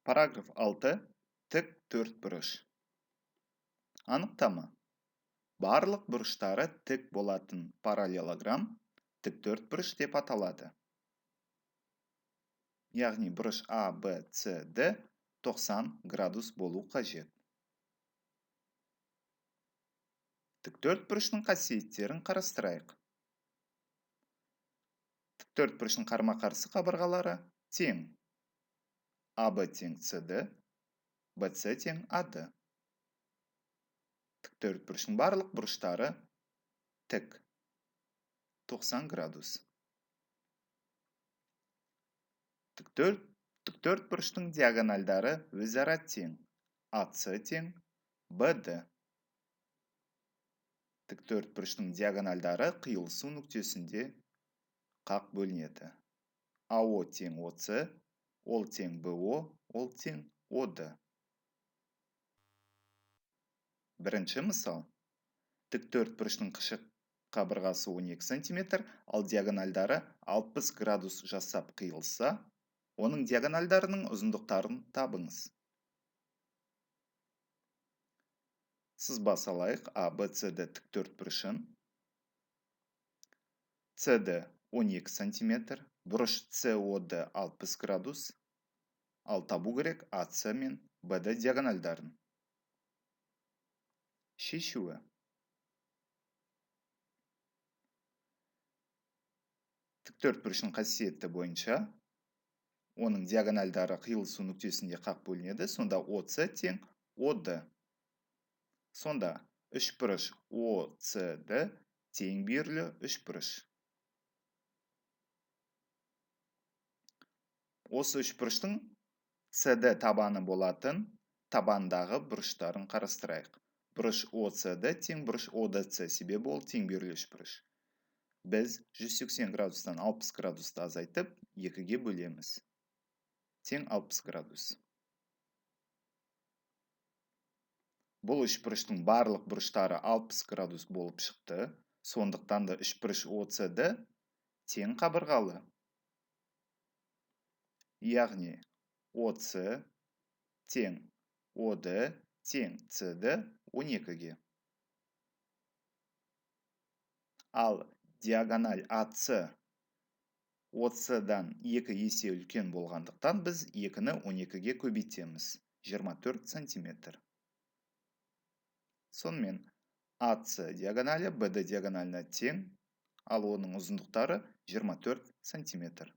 Параграф 6. Тік төртбұрыш. Анықтама. Барлық бұрыштары тік болатын параллелограмм тік төртбұрыш деп аталады. Яғни бұрыш А, Б, С, Д 90 градус болу қажет. Тік төртбұрыштың қасиеттерін қарастырайық. Тік төртбұрыштың қарама-қарсы қабырғалары тең. АБ тең СД, БС тең АД. Тік төртбұрыштың барлық бұрыштары тік. 90 градус. Тік төртбұрыштың диагональдары өзара тең. АС тең БД. Тік төртбұрыштың диагональдары қиылысу нүктесінде қақ бөлінеді. АО тең ОС, ол тең БО, ол тең ОД. Бірінші мысал. Тік төртбұрыштың кіші қабырғасы 12 см, ал диагональдары 60 градус жасап қиылса, оның диагональдарының ұзындықтарын табыңыз. Сызба салайық А, Б, С, Д тік төртбұрышын. СД 12 см, бұрыш СОД 60 градус, ал табу керек АС мен БД диагональдарын. Шешуі. Тік төртбұрыштың қасиеті бойынша оның диагональдары қиылысу нүктесінде қақ бөлінеді, сонда ОС тең ОД. Сонда үшбұрыш ОСД тең бүйірлі үшбұрыш. Осы үшбұрыштың СД табаны болатын табандағы бұрыштарын қарастырайық. Бұрыш ОСД тең бұрыш ОДС, себебі ол тең бүйірлі үшбұрыш. Біз 180 градустан 60 градусты азайтып, 2-ге бөлеміз. Тең 60 градус. Бұл үшбұрыштың барлық бұрыштары 60 градус болып шықты. Сондықтан да үшбұрыш ОСД тең қабырғалы. Яғни ОС тең ОД тең СД 12-ге. Ал диагональ АС ОС-дан 2 есе үлкен болғандықтан біз 2-ні 12-ге көбейтеміз. 24 сантиметр. Сонымен АС диагоналі БД диагоналына тең, ал оның ұзындықтары 24 сантиметр.